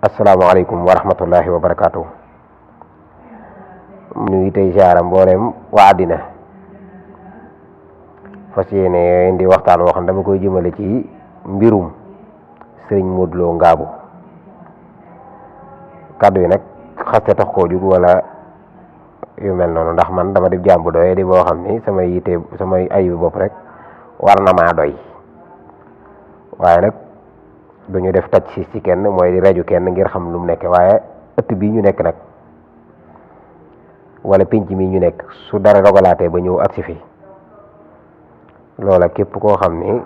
asalaamaaleykum wa rahmatullahi wa barakaatu. ñu tey ziara mboolem waa àddina fas yéene indi waxtaan woo xam dama koy jëmale ci mbirum sëriñ Modou Lo Ngabou. kàddu yi nag xaste tax koo jug wala yu mel noonu, ndax man dama di jàmbu doye di boo xam ni samay ayu bopp rek war na maa doy, waaye nag duñu def taj ci kenn mooy di raju kenn ngir xam lu mu nekk. waaye ëtt bii ñu nekk nag wala pinc mi ñu nekk su dara rogalaatee ba ñëw agsi fi, loola képp koo xam ni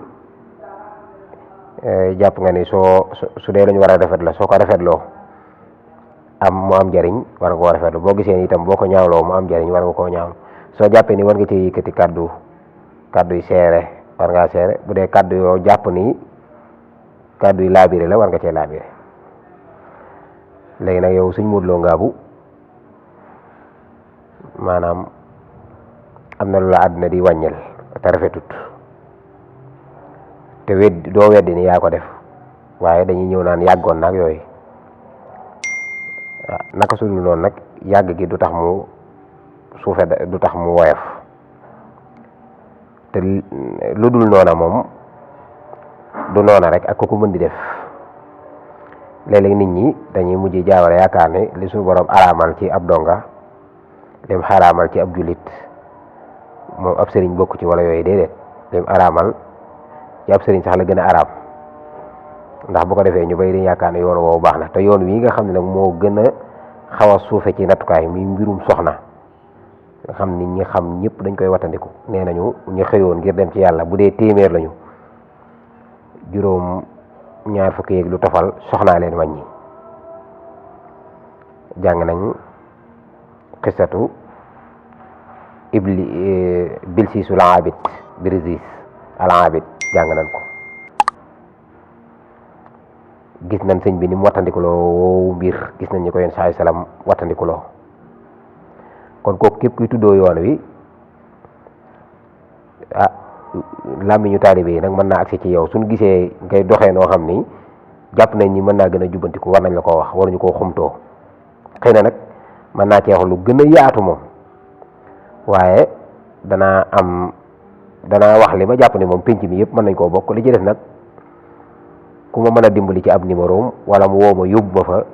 jàpp nga ni su dee lañu war a rafet la soo ko rafetloo mu am njariñ war nga koo rafetlu. boo gisee itam boo ko ñaawloo mu am njariñ war nga koo ñaawlu. soo jàppee ni war nga ci yëkkati kàddu yi seere war ngaa seere. bu dee kàddu yoo jàpp ni kàddu yi laabire la war nga cee laabire. léegi nag yow sëñ Modou Lo Ngabou maanaam am na lu la àdduna di wàññil te rafetut, te doo weddi ni yaa ko def, waaye dañuy ñëw naan yàggoon nag yooyu. waaw naka su dul noonu nag yàgg gi du tax mu suufe, du tax mu woyof, te lu dul noona moom du noona rek ak ku ko mën di def. léeg-léeg nit ñi dañuy mujj jaawale yaakaar ne li suñu borom araamal ci ab donga lim xaraamal ci ab jullit moom ab sëriñ bokk ci wala yooyu. déedéet, lim araamal ci ab sëriñ sax la gën a araam, ndax bu ko defee ñu bay dañ yaakaar ne yoon woowu baax na. te yoon wi nga xam ne nag moo gën a xaw a suufe ci nattukaay mi mbirum soxna nga xam ni ñi xam ñëpp dañ koy wattandiku. nee nañu ñu xëyoon ngir dem ci yàlla bu dee téeméer lañu, juróom ñaar fukki yeeg lu tofal soxnaa leen wàññi. jàng nañ xisatu bilsiisu al-aabid Birziis al-aabid jàng nañ ko. gis nañ sëñ bi ni mu wattandikuloo mbir, gis nañ ñi ko yéen saa salaam wattandikuloo. kon kooku képp kuy tuddoo yoon wi làmmiñu taalibe yi nag mën naa agsi ci yow. suñu gisee ngay doxee noo xam ni jàpp nañ ni mën naa gën a jubbantiku, war nañ la koo wax, waruñu koo xumtoo. xëy na nag mën naa cee wax lu gën a yaatu moom, waaye danaa wax li ma jàpp ne moom pénc mi yëpp mën nañ koo bokk. li ci des nag ku ma mën a dimbali ci ab numéro wala mu woo ma yóbbu ma fa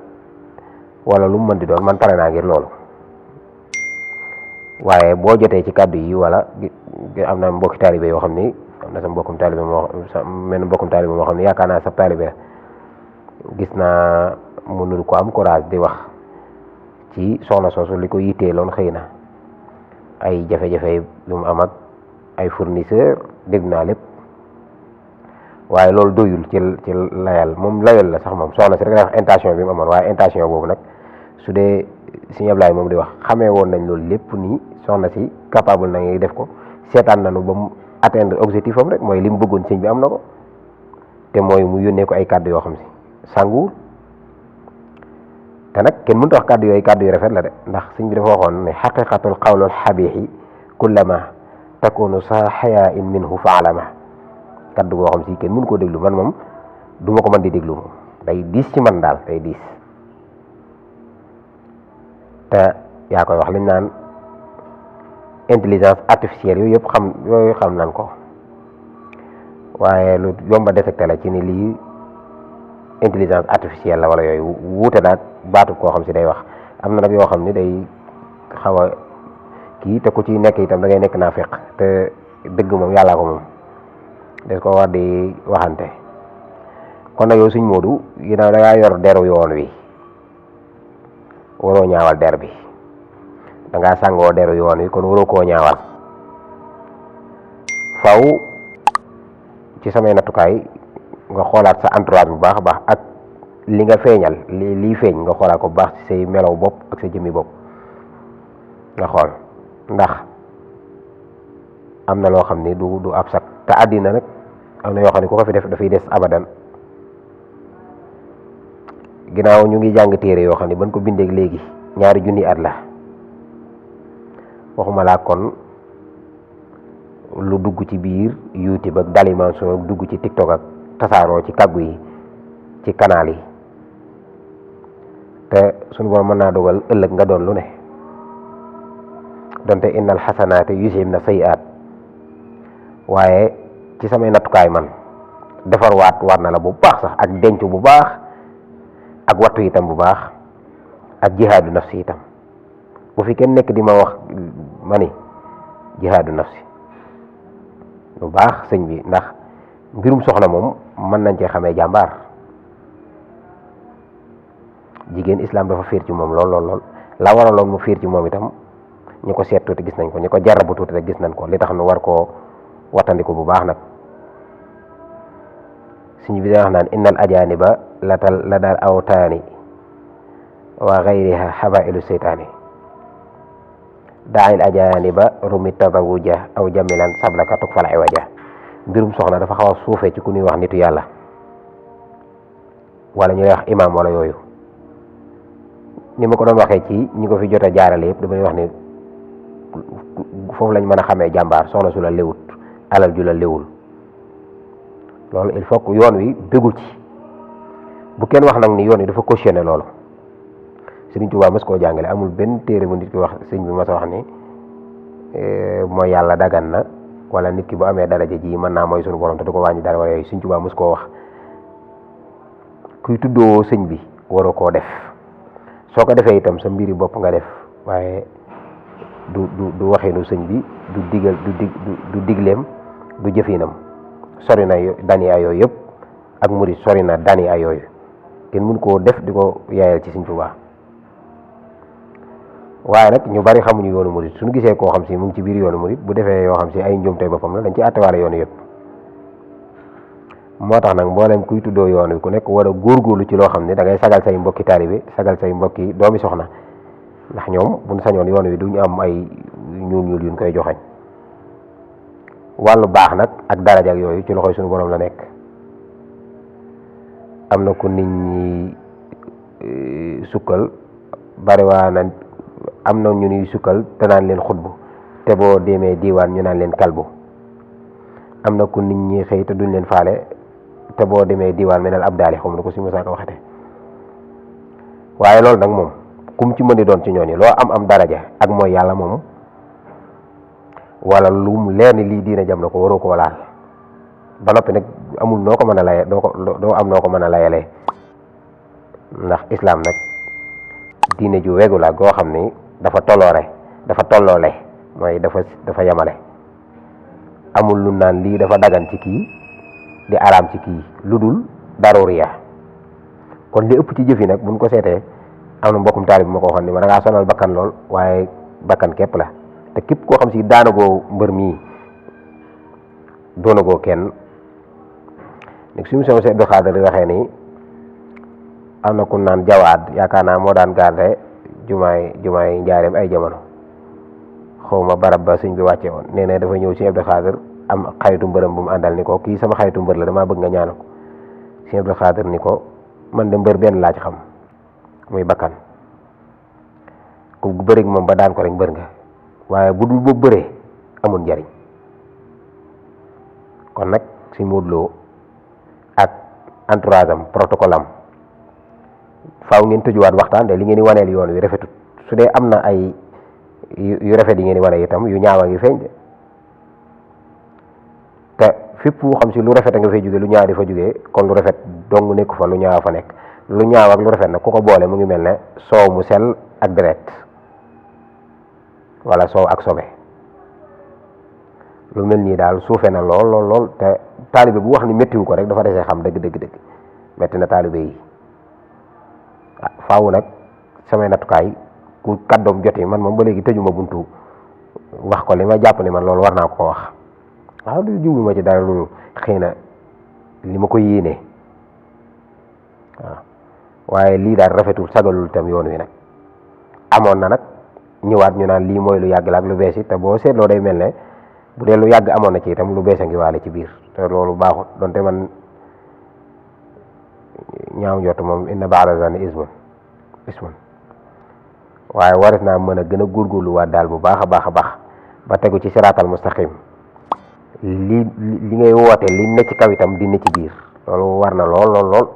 wala lu mu mën di doon, man pare naa ngir loolu. waaye boo jotee ci kàddu yi wala am na mbokki taalibe yoo xam ni am na sa mbokkum taalibe moo xam ni yaakaar naa sa taalibe gis naa mënul ko am courage di wax ci soxna soosu li ko yitteeloon. xëy na ay jafe-jafe yu mu am ak ay fournisseur dégg naa lépp, waaye loolu doyul ci layal. moom layal la sax moom soxna si rek wax intention bi mu amoon, waaye intention boobu nag su dee Sëñ Ablaay moom di wax xamee woon nañ loolu lépp nii soxna si capable na ngi def ko. seetaan nañu ba mu atteindre objectif am rek, mooy li mu bëggoon sëñ bi am na ko, te mooy mu yónnee ko ay kàddu yoo xam si sanguwul. te nag kenn mënut a wax kàddu yooyu kàddu yu rafet la de, ndax sëñ bi dafa waxoon ne xaqiqatul qawlul xabiixi kullama takunu sa xayaa in minhu faalama. kàddu goo xam si kenn mënu koo déglu, man moom du ma ko mën di déglu moom, day diis ci man daal, day diis. te yaa koy wax liñ naan intelligence artificielle yooyu xam nañ ko, waaye lu yomba détecté la ci ni lii intelligence artificielle la wala yooyu wuute naag baatu koo xam si day wax. am na nag yoo xam ni day xaw a kii, te ku ci nekk itam da ngay nekk naa feq, te dëgg moom yàllaa ko moom, des ko war di waxante. kon nag yow Sëñ Modou ginnaaw da ngaa yor deru yoon wi, waroo ñaawal der bi. da ngaa sàngoo deru yoon wi, kon waroo koo ñaawal. faw ci samay nattukaay nga xoolaat sa entourage bu baax a baax, ak li nga feeñal lii feeñ nga xoolaat ko bu baax ci say melaw bopp ak sa jëmmi bopp. nga xool ndax am na loo xam ni du ab sax. te àddina nag am na yoo xam ne ku ko fi def dafay des abadan. ginnaaw ñu ngi jàng téere yoo xam ne ban ko bindeeg léegi ñaari junni at la waxuma laa kon lu dugg ci biir YouTube ak Dailymotion ak dugg ci TikTok ak tasaaroo ci kàggu yi ci canal yi te suñu borom mën naa dogal ëllëg nga doon lu ne donte innal xasanaati yuzhibna sayyi'aat waaye ci samay nattukaay man defar war na la bu baax sax ak denc bu baax ak wattu itam bu baax ak jihaadu nafsi itam bu fi kenn nekk di ma wax ma ni jihaadu nafsi lu baax sëñ bi ndax mbirum soxna moom mën nañ cee xamee jàmbaar jigéen islam dafa fiir ci moom lool la waraloon mu fiir ci moom itam ñi ko seet tuuti gis nañ ko ñi ko jarrabu tuuti rek gis nañ ko li tax nu war koo wattandiku bu baax nag suñu bi da wax naan innal ajaaniba la dal awtaani wa gayriha xabailu seytaani daayil ajaaniba rumi tazawuja aw jamilan sablaka tuk fal iwaja mbirum soxna dafa xaw a suufee ci ku ñuy wax nitu yàlla wala ñu lay wax imaam wala yooyu ni ma ko doon waxee ci ñi ko fi jot a jaarale yëpp damay wax ni foofu lañ mën a xamee jàmbaar soxna su la léwut alal ju la léwul loolu il faut que yoon wi bégul ci bu kenn wax nag ni yoon wi dafa cautionné loolu Sëriñ Tuubaa mës koo jàngale amul benn téere bu nit ki wax sëñ bi mës a wax ni mooy yàlla dagan na wala nit ki bu amee daraja ji mën naa mooy suñu borom te du ko wàññi dara wala yooyu Sëriñ Tuubaa mës koo wax kuy tuddoo sëñ bi waroo koo def soo ko defee itam sa mbiri bopp nga def waaye du waxeenu sëñ bi du digleem du jëfinam sori na dani ay yooyu yëpp ak murid sori na dani ay yooyu kenn mënu koo def di ko yaayal ci Sëñ Tuubaa waaye nag ñu bari xamuñu yoonu murid suñu gisee koo xam si mu ngi ci biir yoonu murid bu defee yoo xam si ay njuumte boppam la dañ ci àttewaale yoonu yëpp moo tax nag mboolem kuy tuddoo yoon wi ku nekk war a góorgóorlu ci loo xam ne da ngay sagal say mbokki taalibe sagal say mbokki doomi soxna ndax ñoom buñ sañoon yoon wi duñu am ay ñuul yuñ koy joxañ wàllu baax nag ak daraja ak yooyu ci loxoy suñu borom la nekk am na ku nit ñi sukkal bariwaa na am na ñu ñuy sukkal te naan leen xutbu te boo demee diiwaan ñu naan leen kalbu am na ku nit ñi xëy te duñ leen faale te boo demee diiwaan menel ab daali xaw ma ko si Musaa Ka waxate waaye loolu nag moom kum ci mën di doon ci ñooñu loo am daraja ak mooy yàlla moom wala lu mu leer ni lii diina jam na ko waroo koo laal ba noppi nag amul noo ko mën a laye doo am noo ko mën a layalee ndax islam nag diine ju wegu la goo xam ni dafa tolloole mooy dafa yamale amul lu naan lii dafa dagan ci kii di araam ci kii lu dul daruriya kon li ëpp ci jëf yi nag buñ ko seetee am na mbokkum taalib bi ma ko waxoon ni ma da ngaa sonal bakkan lool waaye bakkan képp la te képp koo xam si daanagoo mbër mii doonagoo kenn nag suñu Seex Abdou Khadre di waxee ni am na ku naan jawaad yaakaar naa moo daan garde jumaay njaareem ay jamono xawma barab ba sëñ bi wàcce woon nee na dafa ñëw ci Abdou Khadre am xaritu mbërëm bu mu àndal ni ko kii sama xaritu mbër la damaa bëgg nga ñaanal ko sëñ Abdou Khadre ni ko man de mbër benn laa ci xam muy bakkan ku bëri moom ba daan ko rek mbër nga waaye bu dul boobu bëree amul njariñ kon nag si Modou Lo ak entourage am protocole am faaw ngeen tëjuwaat waxtaan de li ngeen di waneel yoon wi rafetut su dee am na ay yu rafet yi ngeen di wane itam yu ñaawa ngi feeñ te fépp fu xam si lu rafet a nga fay jóge lu ñaaw di fa jógee kon lu rafet dong nekku fa lu ñaaw fa nekk lu ñaaw ak lu rafet nag ku ko boole mu ngi mel ne soow mu sel ak deret wala soow ak sobe lu mel nii daal suufe na lool te taalibe bu wax ni méttiwu ko rek dafa desee xam dëgg métti na taalibe yi faaw nag samay nattukaay ku kàddoom jot yi man moom ba léegi tëjuma buntu wax ko li ma jàpp ne man loolu war naa ko wax waaw du jublu ma ci dara loolu xëy na li ma ko yéenee waaw waaye lii daal rafetul sagalul itam yoon wi nag amoon na nag ñëwaat ñu naan lii mooy lu yàgg la ak lu bees yi te boo seetloo day mel ne bu dee lu yàgg amoon na ci itam lu bees a ngi waale ci biir te loolu baaxut donte man ñaaw njort moom inna ba'da zanni ismun waaye waris naa mën a gën a góorgóorluwaat daal bu baax a baax a baax ba tegu ci siraatal mustaqim li ngay woote li ne ci kaw itam di ne ci biir loolu war na lool lool lool.